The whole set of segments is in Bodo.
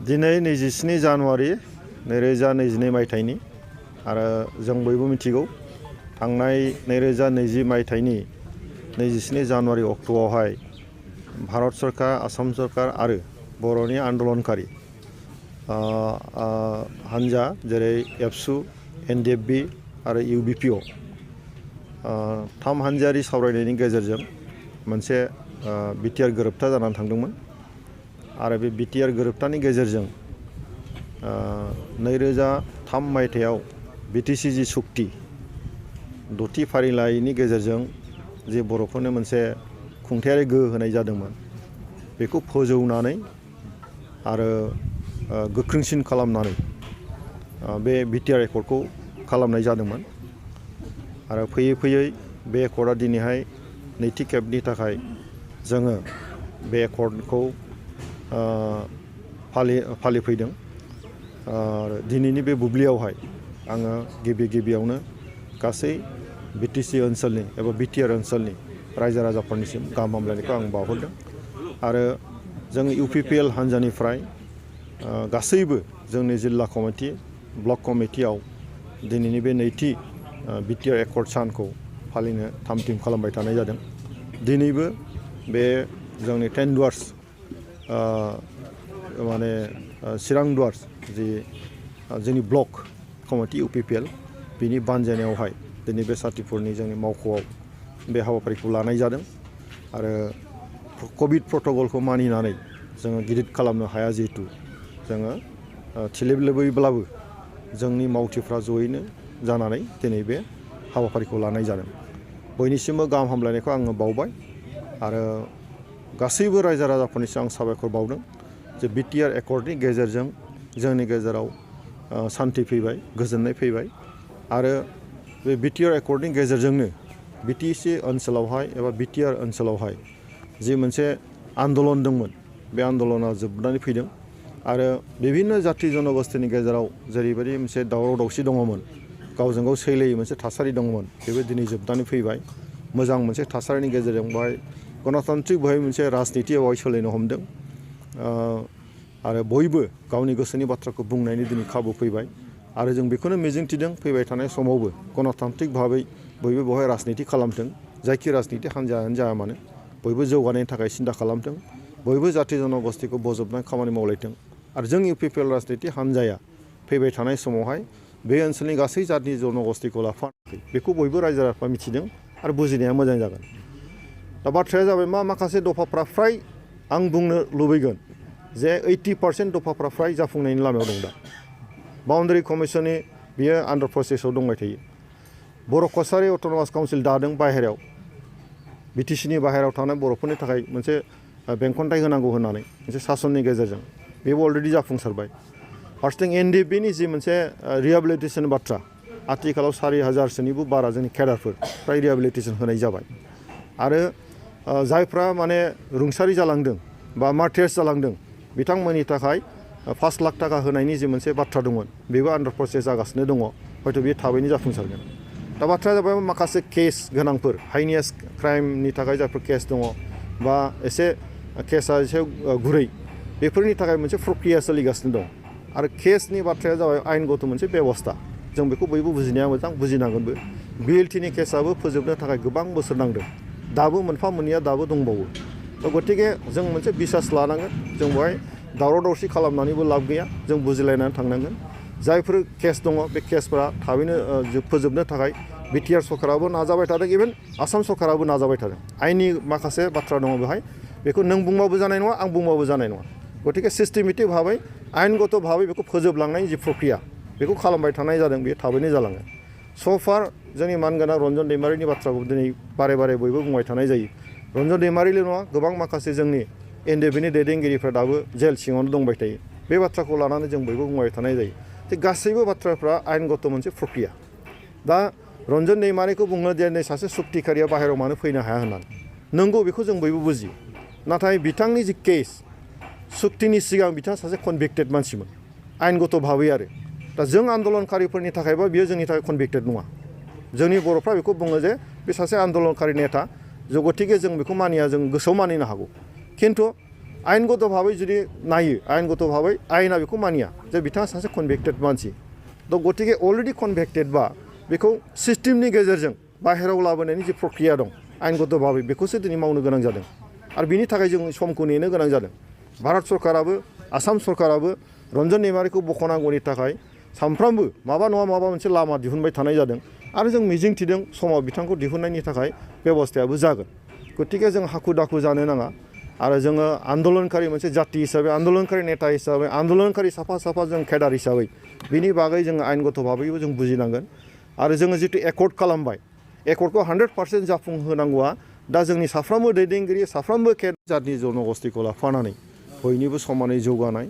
दिनै 27 जानुवारि 2022 मायथाइनि आरो जों बयबो मिथिगौ थांनाय 2020 मायथाइनि 27 जानुवारि अक्ट'आवहाय भारत सरकार आसाम सरकार आरो बर'नि आन्दलनकारि हानजा जेरै एबसु एनडिएफबि आरो इउबिपिअ थाम हानजायारि सावरायनायनि गेजेरजों मोनसे बिटिआर गोरोबथा जानानै थांदोंमोन आरो बे बिटिआर गोरोबथानि गेजेरजों 2003 मायथाइयाव बिटिसि जि सुक्ति दथि फारिलाइनि गेजेरजों जे बर'फोरनो मोनसे खुंथायारि गोहो होनाय जादोंमोन बेखौ फोजौनानै आरो गोख्रोंसिन खालामनानै बे बिटिआर एकर्डखौ खालामनाय जादोंमोन आरो फैयै फैयै बे एकर्डआ दिनैहाय नैथि खेबनि थाखाय जोङो बे एकर्डखौ फालिफैदों आरो दिनैनि बे बुब्लियावहाय आङो गिबियावनो गासै बिटिसि ओनसोलनि एबा बिटिआर ओनसोलनि रायजो राजाफोरनिसिम गाहाम हामलायनायखौ आं बावहरदों आरो जों इउपिपिएल हानजानिफ्राय गासैबो जोंनि जिल्ला कमिटि ब्लक कमिटियाव दिनैनि बे नैथि बिटिआर एकर्ड सानखौ फालिनो थाम थिम खालामबाय थानाय जादों। दिनैबो बे जोंनि 10 दुवार्स माने चिरां दुवार्स जि जोंनि ब्लक कमिटि इउपिपिएल बिनि बानजायनायावहाय दिनै बे सातिपुरनि जोंनि मावख'आव बे हाबाफारिखौ लानाय जादों आरो कभिड प्रट'कलखौ मानिनानै जोङो गिदिर खालामनो हाया जिहेतु जोङो थिलेबलेबैब्लाबो जोंनि मावथिफ्रा जयैनो जानानै दिनै बे हाबाफारिखौ लानाय जादों। बयनिसिमबो गाहाम हामलायनायखौ आङो बावबाय आरो गासैबो रायजो राजाफोरनिसिम आं साबायखर बावदों जे बिटिआर एकर्डनि गेजेरजों जोंनि गेजेराव सान्थि फैबाय गोजोननाय फैबाय आरो बे बिटिआर एकर्डनि गेजेरजोंनो बिटिसि ओनसोलावहाय एबा बिटिआर ओनसोलावहाय जि मोनसे आन्दलन दंमोन बे आन्दलना जोबनानै फैदों आरो बिभिन्न जाथि जनगोष्ठीनि गेजेराव जेरैबायदि मोनसे दावराव दावसि दङमोन गावजों गाव सैलायै मोनसे थासारि दंमोन बेबो दिनै जोबनानै फैबाय मोजां मोनसे थासारिनि गेजेरजों बेवहाय गणतान्त्रिक बेवहाय मोनसे राजनिति बेवहाय सोलायनो हमदों आरो बयबो गावनि गोसोनि बाथ्राखौ बुंनायनि दिनै खाबु फैबाय आरो जों बेखौनो मिजिंथिदों फैबाय थानाय समावबो गणतान्त्रिक भाबै बयबो बेवहाय राजनिति खालामथों जायखि राजनिति हान्जायानो जाया मानो बयबो जौगानायनि थाखाय सिन्था खालामथों बयबो जाथि जनगोष्ठीखौ बजबनाय खामानि मावलायथों आरो जों इउपिपिएल राजनिति हान्जाया फैबाय थानाय समावहाय बे ओनसोलनि गासै जाथि जनगोष्ठीखौ लाफानानै बेखौ बयबो रायजो राजाफ्रा मिथिदों आरो बुजिनाया मोजां जागोन। दा बाथ्राया जाबाय माखासे दफाफ्रा फ्राय आं बुंनो लुबैगोन जे 80% दफाफ्रा फ्राय जाफुंनायनि लामायाव दं दा बाउन्डारि कमिसननि बियो आन्डार प्रसेसआव दंबाय थायो। बर' कसारि अट'नमास काउन्सिल दादों बाहेरायाव बिटिसिनि बाहेरायाव थानाय बर'फोरनि थाखाय मोनसे बेंखनथाय होनांगौ होननानै मोनसे सासननि गेजेरजों बेबो अलरेडि जाफुंसारबाय। फार्स्टिं एनडिएफबिनि जि मोनसे रिहेबिलिटेसन बाथ्रा आथिखालाव 4000सोनिबो बारा जोंनि केडारफोर फ्राय रिहेबिलिटेसन होनाय जाबाय आरो जायफ्रा माने रुंसारि जालांदों बा मार्टियार्स जालांदों बिथांमोननि थाखाय 5 लाख थाखा होनायनि जि मोनसे बाथ्रा दंमोन बेबो आन्डार प्रसेस जागासिनो दङ हयथ' बेयो थाबैनो जाफुंसारगोन। दा बाथ्राया जाबाय माखासे केस गोनांफोर हाइनियास क्राइमनि थाखाय जायफोर केस दङ बा एसे केसा एसे गुरै बेफोरनि थाखाय मोनसे प्रक्रिया सोलिगासिनो दं आरो केसनि बाथ्राया जाबाय आयेनगत मोनसे बेबस्था जों बेखौ बयबो बुजिनाया मोजां बुजिनांगोनबो। बिएलटिनि केसाबो फोजोबनो थाखाय गोबां बोसोर नांदों दाबो मोनफा मोननैया दाबो दंबावो। दा गतिके जों मोनसे बिसास लानांगोन जों बेवहाय दावराव दावसि खालामनानैबो लाब गैया जों बुजिलायनानै थांनांगोन। जायफोर केस दङ बे केसफोरा थाबैनो फोजोबनो थाखाय बिटिआर सरकाराबो नाजाबाय थादों इभेन आसाम सरकाराबो नाजाबाय थादों। आयेननि माखासे बाथ्रा दङ बेवहाय बेखौ नों बुंबाबो जानाय नङा आं बुंबाबो जानाय नङा गतिके सिस्टेमेटिक भाबै आयेनगत भाबै बेखौ फोजोबलांनायनि जि प्रक्रिया बेखौ खालामबाय थानाय जादों बेयो थाबैनो जालाङो। सफार जोंनि मानगोनां रन्जन दैमारिनि बाथ्राखौ दिनै बारे बारे बयबो बुंबाय थानाय जायो। रन्जन दैमारिल' नङा गोबां माखासे जोंनि एनडिएफबिनि दैदेनगिरिफ्रा दाबो जेल सिङावनो दंबाय थायो बे बाथ्राखौ लानानै जों बयबो बुंबाय थानाय जायो। जे गासैबो बाथ्राफ्रा आयेनगत मोनसे प्रक्रिया। दा रन्जन दैमारिखौ बुङो दिनै सासे सुक्तिकारिया बाहेरायाव मानो फैनो हाया होननानै नंगौ बेखौ जों बयबो बुजियो नाथाय बिथांनि जि केस सुक्तिनि सिगां बिथाङा सासे कनभिक्टेड मानसिमोन आयेनगत भाबै आरो दा जों आन्दलनकारिफोरनि थाखायबा बियो जोंनि थाखाय कनभिक्टेड नङा। जोंनि बर'फ्रा बेखौ बुङो जे बे सासे आन्दलनकारि नेता गतिके जों बेखौ मानिया जों गोसोआव मानिनो हागौ खिन्थु आयेनगत भाबै जुदि नायो आयेनगत भाबै आयेना बेखौ मानिया जे बिथाङा सासे कनभिक्टेड मानसि थ' गतिके अलरेडि कनभिक्टेड बा बेखौ सिस्टेमनि गेजेरजों बाहेरायाव लाबोनायनि जि प्रक्रिया दं आयेनगत भाबै बेखौसो दिनै मावनो गोनां जादों आरो बिनि थाखाय जों समखौ नेनो गोनां जादों भारत सरकाराबो आसाम सरकाराबो रन्जन दैमारिखौ बख'नांगौनि थाखाय सानफ्रामबो माबा नङा माबा मोनसे लामा दिहुनबाय थानाय जादों आरो जों मिजिंथिदों समाव बिथांखौ दिहुननायनि थाखाय बेबस्थायाबो जागोन गतिके जों हाखु दाखु जानो नाङा आरो जोङो आन्दलनकारि मोनसे जाति हिसाबै आन्दलनकारि नेता हिसाबै आन्दलनकारि साफा साफा जों केडार हिसाबै बिनि बागै जोङो आयेनगत भाबैबो जों बुजिनांगोन आरो जोङो जितु एकर्ड खालामबाय एकर्डखौ 100% जाफुंहोनांगौआ दा जोंनि साफ्रोमबो दैदेनगिरि साफ्रोमबो जाति जनगोष्ठीखौ लाफानानै बयनिबो समानै जौगानाय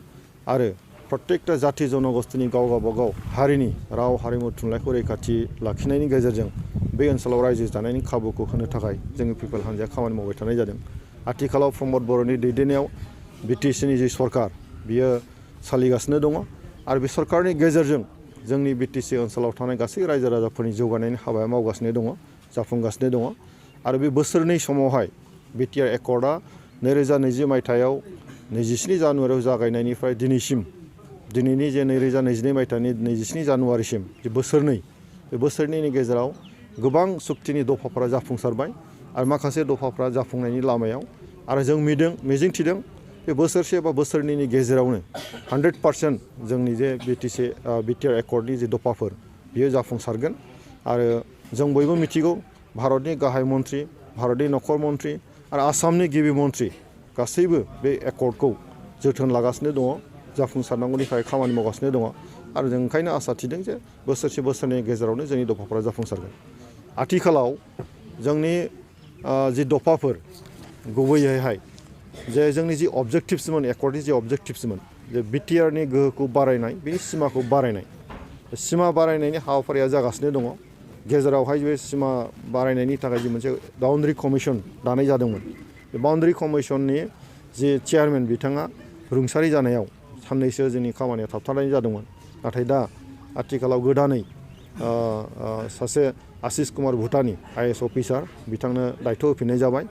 आरो प्रत्येकटा जाति जनगोष्ठीनि गाव गावबागाव हारिनि राव हारिमु थुनलाइखौ रैखाथि लाखिनायनि गेजेरजों बे ओनसोलाव रायजो जानायनि खाबुखौ होनो थाखाय जोंनि पिपल हान्जाया खामानि मावबाय थानाय जादों आथिखालाव प्रमद बर'नि दैदेननायाव बिटिसिनि जि सरकार बियो सोलिगासिनो दङ आरो बे सरकारनि गेजेरजों जोंनि बिटिसि ओनसोलाव थानाय गासै रायजो राजाफोरनि जौगानायनि हाबाया मावगासिनो दङ जाफुंगासिनो दङ आरो बे बोसोरनै समावहाय बिटिआर एकर्डआ 2020 मायथाइयाव 27 जानुवारियाव जागायनायनिफ्राय दिनैसिम दिनैनि जे 2022 मायथाइनि 27 जानुवारिसिम जे बोसोरनै बे बोसोरनैनि गेजेराव गोबां सुक्तिनि दफाफोरा जाफुंसारबाय आरो माखासे दफाफ्रा जाफुंनायनि लामायाव आरो जों मिजिंथिदों बे बोसोरसे बा बोसोरनैनि गेजेरावनो 100% जोंनि जे बिटिआर एकर्डनि जे दफाफोर बियो जाफुंसारगोन आरो जों बयबो मिथिगौ भारतनि गाहाय मन्थ्रि भारतनि नखर मन्थ्रि आरो आसामनि गिबि मन्थ्रि गासैबो बे एकर्डखौ जोथोन लागासिनो दङ जाफुंसारनांगौनि थाखाय खामानि मावगासिनो दङ आरो जों ओंखायनो आसा थिदों जे बोसोरसे बोसोरनैनि गेजेरावनो जोंनि दफाफोरा जाफुंसारगोन आथिखालाव जोंनि जि दफाफोर गुबैयैहाय जे जोंनि जि अबजेक्टिभसमोन एकर्डनि जि अबजेक्टिभसमोन जे बिटिआरनि गोहोखौ बारायनाय बिनि सिमाखौ बारायनाय सिमा बारायनायनि हाबाफारिया जागासिनो दङ गेजेरावहाय बे सिमा बारायनायनि थाखाय जि मोनसे बाउन्डारि कमिसन दानाय जादोंमोन बे बाउन्डारि कमिसननि जि चेयारमेन बिथाङा रुंसारि जानायाव साननैसो जोंनि खामानिया थाबथानाय जादोंमोन नाथाय दा आथिखालाव गोदानै सासे आशिष कुमार भुटानि आइएएस अफिसार बिथांनो दायथ' होफिननाय जाबाय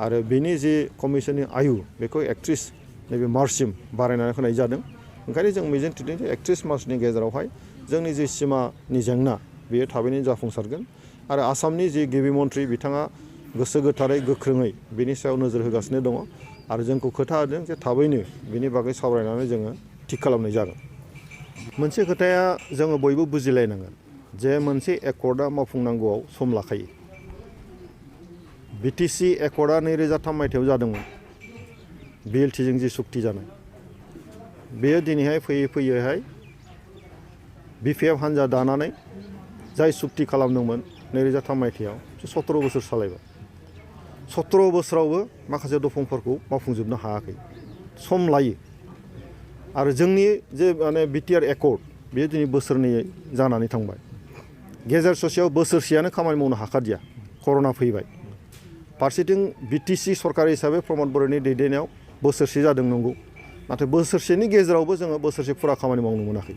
आरो बेनि जि कमिसननि आयु बेखौ 31 नैबे मार्चसिम बारायनानै होनाय जादों ओंखायनो जों मिजिंथिदों जे 31 मार्चनि गेजेरावहाय जोंनि जि सिमानि जेंना बेयो थाबैनो जाफुंसारगोन आरो आसामनि जि गिबि मन्थ्रि बिथाङा गोसो गोथारै गोख्रोङै बेनि सायाव नोजोर होगासिनो दङ आरो जोंखौ खोथा होदों जे थाबैनो बेनि बागै सावरायनानै जोङो थिग खालामनाय जागोन मोनसे खोथाया जोङो बयबो बुजिलायनांगोन जे मोनसे एकर्डआ मावफुंनांगौआव सम लाखायो बिटिसि एकर्डआ 2003 मायथाइयाव जादोंमोन बिएलटिजों जि सुक्ति जानाय बेयो दिनैहाय फैयैहाय बिपिएफ हान्जा दानानै जाय सुक्ति खालामदोंमोन 2003 मायथाइयाव 17 बोसोर सालायबाय 17 बोसोरावबो माखासे दफांफोरखौ मावफुंजोबनो हायाखै सम लायो आरो जोंनि जे माने बिटिआर एकर्ड बेयो दिनै बोसोरनै जानानै थांबाय गेजेर ससेयाव बोसोरसेयानो खामानि मावनो हाखादिया कर'ना फैबाय फारसेथिं बिटिसि सरकार हिसाबै प्रमद बर'नि दैदेननायाव बोसोरसे जादों नंगौ नाथाय बोसोरसेनि गेजेरावबो जोङो बोसोरसे फुरा खामानि मावनो मोनाखै